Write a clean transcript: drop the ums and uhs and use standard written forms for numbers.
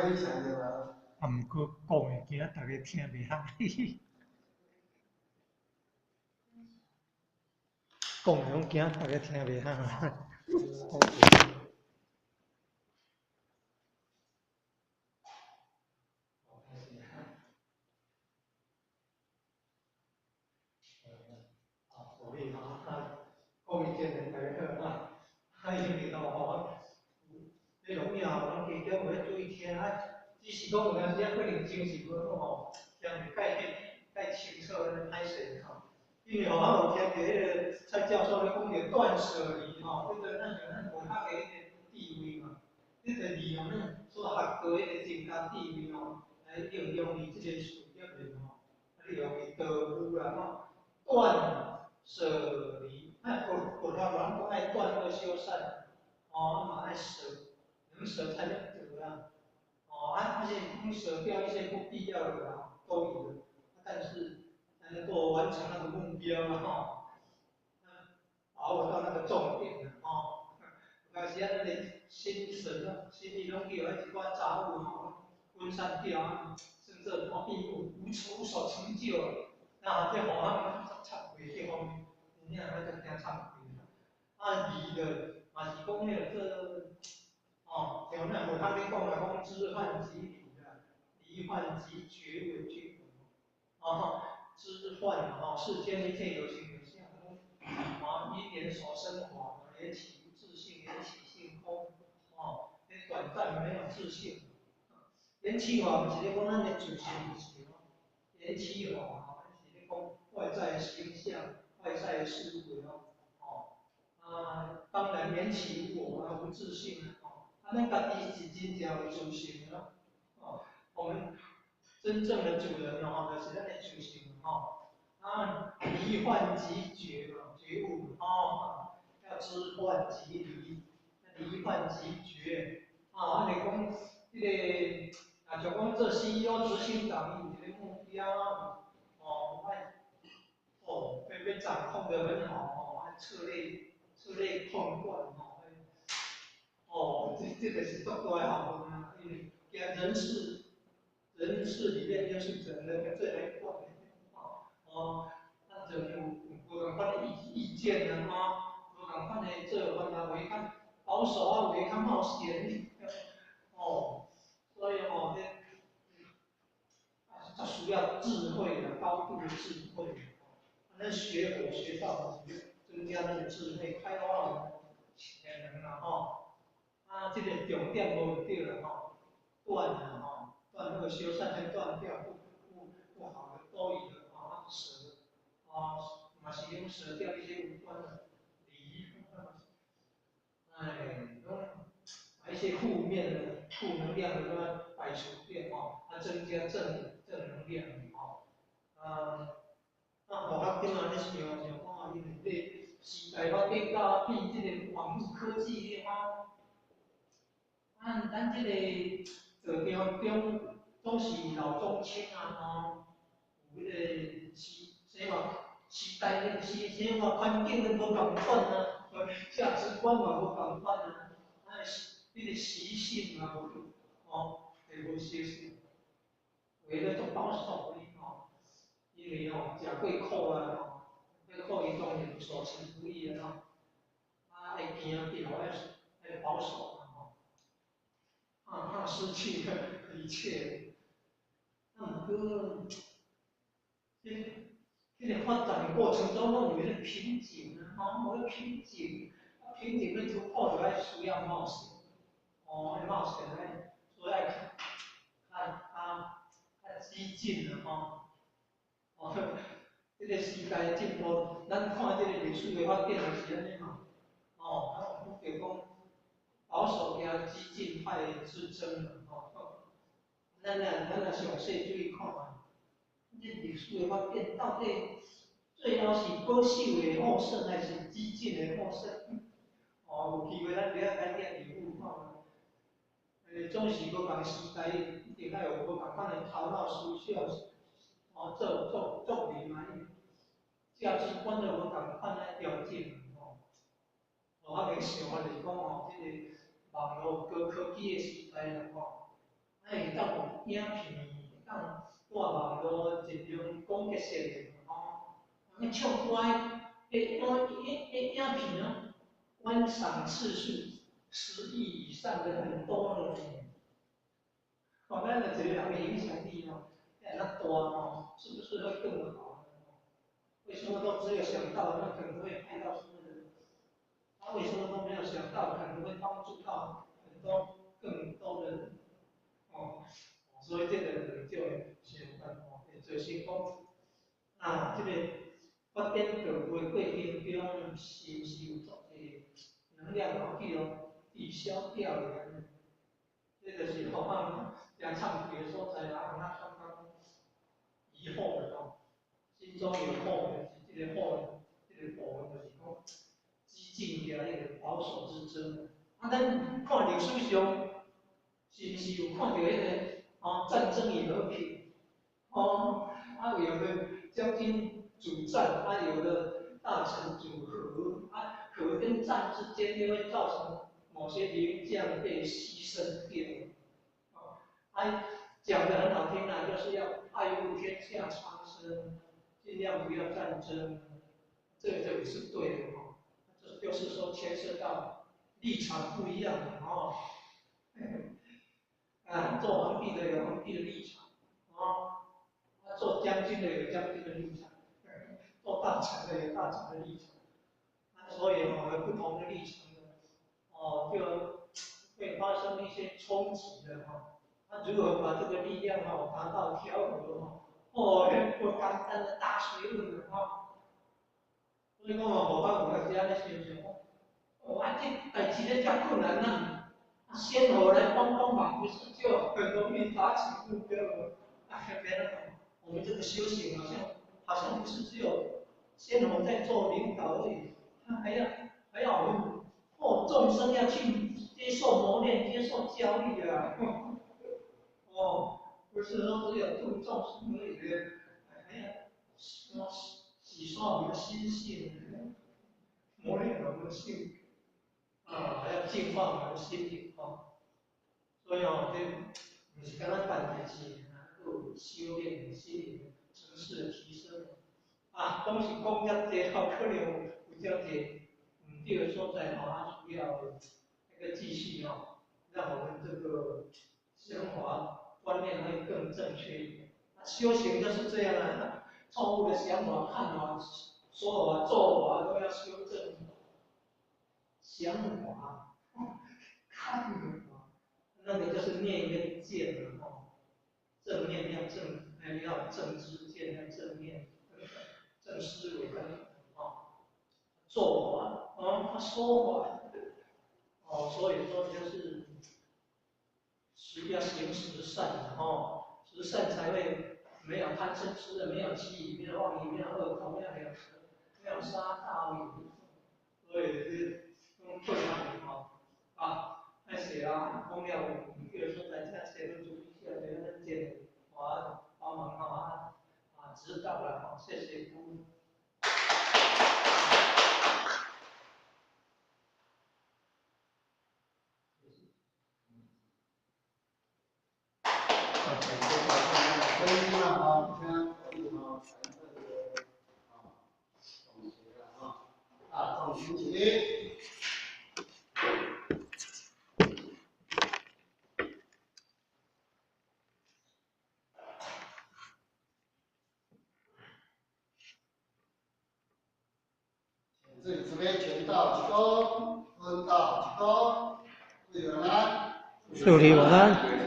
分享對吧？啊，毋過講的驚逐家聽袂曉，講的攏驚逐家聽袂曉。好，所以吼，講意見大家好啊，啊，因為吼，你錄音吼，攏加減有咧注意聽啊，只是講有當時仔可能精神無好吼，聽袂介清楚，按呢歹勢吼。因為吼，我有聽著彼个蔡教授咧講著斷捨離吼，這個咱像咱佛學的彼个智慧嘛，這個利用咱所學到彼个增加智慧吼，來應用佇這個事業裡吼，啊，利用佇道務啦吼，斷捨離，啊，佛學人講愛斷惡修善，哦，啊嘛愛捨，能捨才能得啦，哦，啊，是講捨掉一些不必要的啦，多餘的，但是才能夠完成那個目標啦吼，把握到那個重點啦吼。有當時啊，咱的心神啊，心裡攏叫彼一寡雜物吼分散掉啊，甚至吼變無所成就，那這予咱足慚愧這方面，真正咱足驚慚愧啦。啊，離的嘛是講彼個做，哦，像咱佛學咧講啦，講知幻即離啦，離幻即覺為覺，哦，知幻吼，世間一切有形有相，啊，因緣所生法，緣起無自性，緣起性空，哦，短暫沒有自性。緣起法毋是咧講咱的自性，毋是哦。緣起法吼，是咧講外在的形象、外在的事物哦。哦，啊，當然緣起無我啊，無自性啊，哦，啊，咱家己是真正有自性的咯。哦，我們真正的主人哦，就是咱的自性吼。啊，離幻即覺嘛，覺悟哦，要知幻即離，離幻即覺。啊，按呢講，這個啊，就講做 CEO 執行長有一個目標，哦，愛，哦，欲掌控得很好哦，愛策略控管吼，哦，這個是足大的學問啊，因為驚人事裡面就是人的最難管的，哦，咱人有無仝款的意見啊，吼，無仝款的做法啊，有的較保守啊，有的較冒險，哦，所以吼，這啊，需要智慧的，高度的智慧，咱學佛學道，增加咱的智慧，開發我們潛能啦，吼，啊，這個重點無對啦，吼，斷啦，吼，斷惡修善，才斷掉不好的多餘的，啊，捨，啊，嘛是用捨掉一些無關的離，哎，攏把一些負面的、負能量的都擺除掉，吼，啊，增加正能量，吼，啊，那佛學頂仔咧想想看，因為這個時代發展到變這個網路科技的吼，咱這個道場中總是老中青啊，吼，有彼個時生活時代的時生活環境都無仝款啊，價值觀嘛無仝款啊，啊，彼個習性嘛無，吼，會無相似，有的足保守的吼，因為吼食過苦啊吼，過苦伊當然所成不易啊吼，啊愛驚著愛保守啊吼，怕失去一切，啊，毋過，這個發展的過程中，攏有彼個瓶頸啊，吼，有彼瓶頸，啊，瓶頸欲突破就愛需要冒險，哦，愛冒險愛，所以愛較激進啊，吼，哦，這個時代的進步，咱看這個歷史的發展就是按呢嘛，哦，啊，有講講保守佮激進派的之爭嘛，吼，咱若詳細注意看覓，這歷史的發展到底最後是保守的獲勝，還是激進的獲勝？哦，有機會咱著愛開始研究看覓。總是無仝時代，一定愛有無仝款的頭腦思想，哦，做人嘛，價值觀都無仝款來調整吼。我較想法就是講吼，這個網路高科技的時代啦吼，愛會當有影片，會當掛網路，盡量講結性的吼。人唱歌的，彼影片哦，觀賞次數10億以上的很多了呢。哦，咱的這個人的影響力哦，會較大哦，是不是會更好？為什麼都只有想到那可能會害到什麼人？他為什麼都沒有想到可能會幫助到很多更多的人？哦，所以這個就想法哦，會做成講，啊，這個發展道會過程中，是毋是有足濟能量哦去予抵消掉的？這個是予咱遮唱歌的所在，人啊感覺疑惑的吼，心中有惑的是這個惑，這個部分就是講激進加彼個保守之爭。啊，咱看歷史上，是毋是有看著彼個哦戰爭與和平？哦，啊有的將軍主戰，啊有的大臣主和，啊和跟戰之間又會造成某些名將被犧牲掉。哦，啊講得很好聽啊，就是要愛護天下蒼生，盡量不要戰爭，這個這個是對的吼。這就是說牽涉到立場不一樣哦。啊，做皇帝的有皇帝的立場，哦，啊做將軍的有將軍的立場，做大臣的有大臣的立場，啊，所以哦，有不同的立場哦，就會發生一些衝擊的哈。啊，如何把這個力量哦達到調和哦？哦，不簡單的大學問的哈。所以講哦，無法有陣時按呢想想，哦，啊，這代誌咧遮困難啊，仙佛來幫幫忙，不是就很容易達成目標了？啊，別那種，我們這個修行好像不是只有仙佛在做領導而已，他還要我們哦眾生要去接受磨練、接受教育啊。哦，不是說只有度眾生而已，還要洗刷我們的心性，磨練我們的性格，啊，還要淨化我們的心靈哦。所以哦，這毋是干焦辦代誌，還有修煉心靈層次的提升。啊，講是講遮濟吼，可能有遮濟毋對的所在吼，啊，需要那個繼續哦，讓我們這個想法觀念會更正確一點。修行就是這樣啊，錯誤的想法、看法、說法、做法都要修正。想法、看法，那個就是念跟見了哦。正念要正，要正知見，要正念，正思維等等哦。做法，哦，他說法，哦，所以說就是需要行十善哦，十善才會沒有貪嗔痴，沒有綺語，沒有妄語，沒有惡口，沒有兩舌，沒有殺盜淫，所以是困難吼。啊，歹勢啊，講了毋對所在，請師父注意一下，這咱見我幫忙吼啊啊指導啦吼，謝謝各位。啊，总起立。请自慈悲全道鞠躬，尊道鞠躬，祝你晚安。祝你晚安。